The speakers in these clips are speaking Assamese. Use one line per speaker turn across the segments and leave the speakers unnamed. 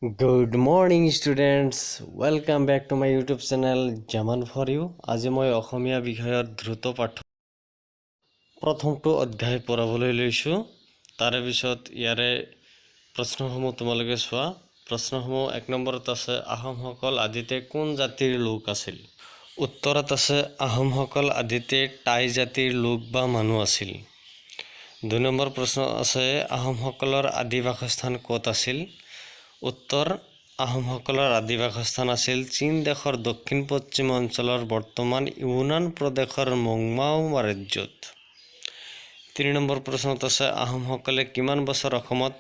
Good morning, students. Welcome back to my YouTube channel, Zaman for You. আজি মই অসমীয়া বিষয়ৰ দ্ৰুত পাঠ প্ৰথমটো অধ্যায় পঢ়াবলৈ লৈছোঁ। তাৰে পিছত ইয়াৰে প্ৰশ্নসমূহ তোমালোকে চোৱা। প্ৰশ্নসমূহ এক নম্বৰত আছে, আহোমসকল আদিতে কোন জাতিৰ লোক আছিল? উত্তৰত আছে, আহোমসকল আদিতে টাই জাতিৰ লোক বা মানুহ আছিল। দুই নম্বৰ প্ৰশ্ন আছে, আহোমসকলৰ আদি বাসস্থান ক'ত আছিল? উত্তৰ, আহোমসকলৰ আদি বাসস্থান আছিল চীন দেশৰ দক্ষিণ পশ্চিম অঞ্চলৰ বৰ্তমান ইউনান প্ৰদেশৰ মংমাও ৰাজ্যত। তিনি নম্বৰ প্ৰশ্নত আছে, আহোমসকলে কিমান বছৰ অসমত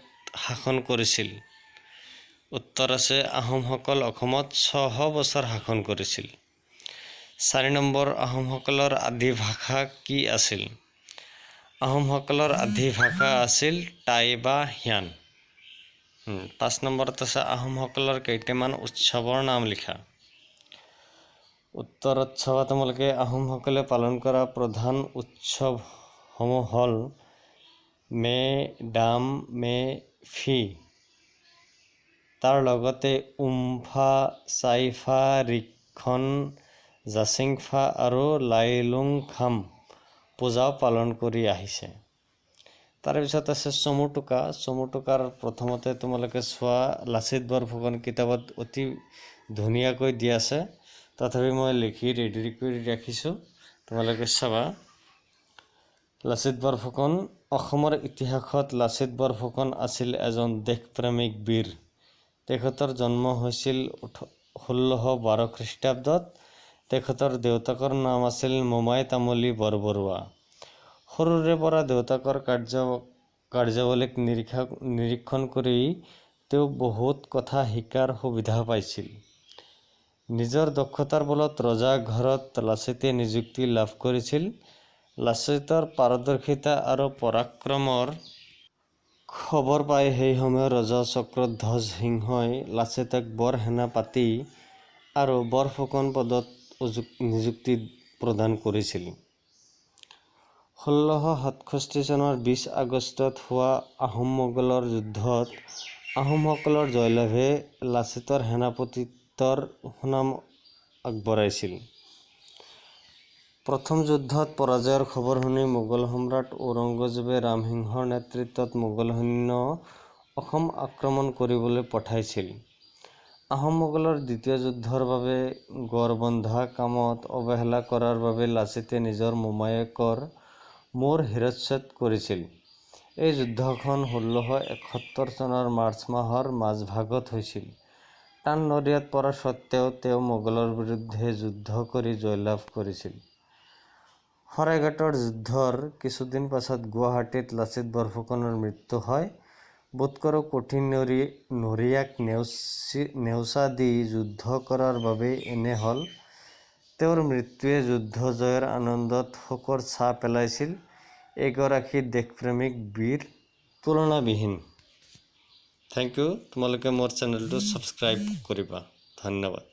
শাসন কৰিছিল? উত্তৰ আছে, আহোমসকল অসমত 600 বছৰ শাসন কৰিছিল। চাৰি নম্বৰ, আহোমসকলৰ আদি ভাষা কি আছিল? আহোমসকলৰ আদি ভাষা আছিল টাই বা হ্যান। পাঁচ নম্বৰত আছে, আহোমসকলৰ কেইটামান উৎসৱৰ নাম লিখা। উত্তৰত চাবা তোমালোকে, আহোমসকলে পালন কৰা প্ৰধান উৎসৱসমূহ হ'ল মে ডাম মে ফি, তাৰ লগতে উমফা চাইফা, ৰিখন, জাচিংফা আৰু লাইলুংখাম পূজাও পালন কৰি আহিছে। তাৰপিছত আছে চমু টোকা। চমু টোকাৰ প্ৰথমতে তোমালোকে চোৱা, লাচিত বৰফুকন কিতাপত অতি ধুনীয়াকৈ দিয়া আছে, তথাপি মই লিখি ৰেডি কৰি ৰাখিছোঁ, তোমালোকে চাবা। লাচিত বৰফুকন। অসমৰ ইতিহাসত লাচিত বৰফুকন আছিল এজন দেশপ্ৰেমিক বীৰ। তেখেতৰ জন্ম হৈছিল 1612 খ্ৰীষ্টাব্দত। তেখেতৰ দেউতাকৰ নাম আছিল মোমাই তামুলী বৰবৰুৱা। সৰুৰে পৰা দেউতাকৰ কাৰ্যাৱলীক নিৰীক্ষণ কৰি তেওঁ বহুত কথা শিকাৰ সুবিধা পাইছিল। নিজৰ দক্ষতাৰ বলত ৰজা ঘৰত লাচিতে নিযুক্তি লাভ কৰিছিল। লাচিতৰ পাৰদৰ্শিতা আৰু পৰাক্ৰমৰ খবৰ পাই সেই সময়ৰ ৰজা চক্ৰধ্বজ সিংহই লাচিতক বৰ সেনাপতি আৰু বৰফুকন পদত নিযুক্তি প্ৰদান কৰিছিল। 1667 চনৰ 20 আগষ্টত হোৱা আহোম মোগলৰ যুদ্ধত আহোমসকলৰ জয়লাভে লাচিতৰ সেনাপতিত্বৰ সুনাম আগবঢ়াইছিল। প্ৰথম যুদ্ধত পৰাজয়ৰ খবৰ শুনি মোগল সম্ৰাট ঔৰংগজেবে ৰামসিংহৰ নেতৃত্বত মোগল সৈন্য অসম আক্ৰমণ কৰিবলৈ পঠাইছিল। আহোম মোগলৰ দ্বিতীয় যুদ্ধৰ বাবে গড় বন্ধা কামত অৱহেলা কৰাৰ বাবে লাচিতে নিজৰ মোমায়েকৰ মূৰ শিৰচ্ছেদ কৰিছিল। এই যুদ্ধখন 1671 চনৰ মাৰ্চ মাহৰ মাজভাগত হৈছিল। টান নৰিয়াত পৰা সত্ত্বেও তেওঁ মোগলৰ বিৰুদ্ধে যুদ্ধ কৰি জয়লাভ কৰিছিল। শৰাইঘাটৰ যুদ্ধৰ কিছুদিন পাছত গুৱাহাটীত লাচিত বৰফুকনৰ মৃত্যু হয়। বোধকৰো কঠিন নৰিয়াক নেওচা দি যুদ্ধ কৰাৰ বাবেই এনে হ'ল। তেওঁৰ মৃত্যুৱে যুদ্ধ জয়ৰ আনন্দত শোকৰ ছাঁ পেলাইছিল। এইগৰাকী দেশপ্ৰেমিক বীৰ তুলনাবিহীন। Thank U. তোমালোকে মোৰ চেনেলটো ছাবস্ক্ৰাইব কৰিবা। ধন্যবাদ।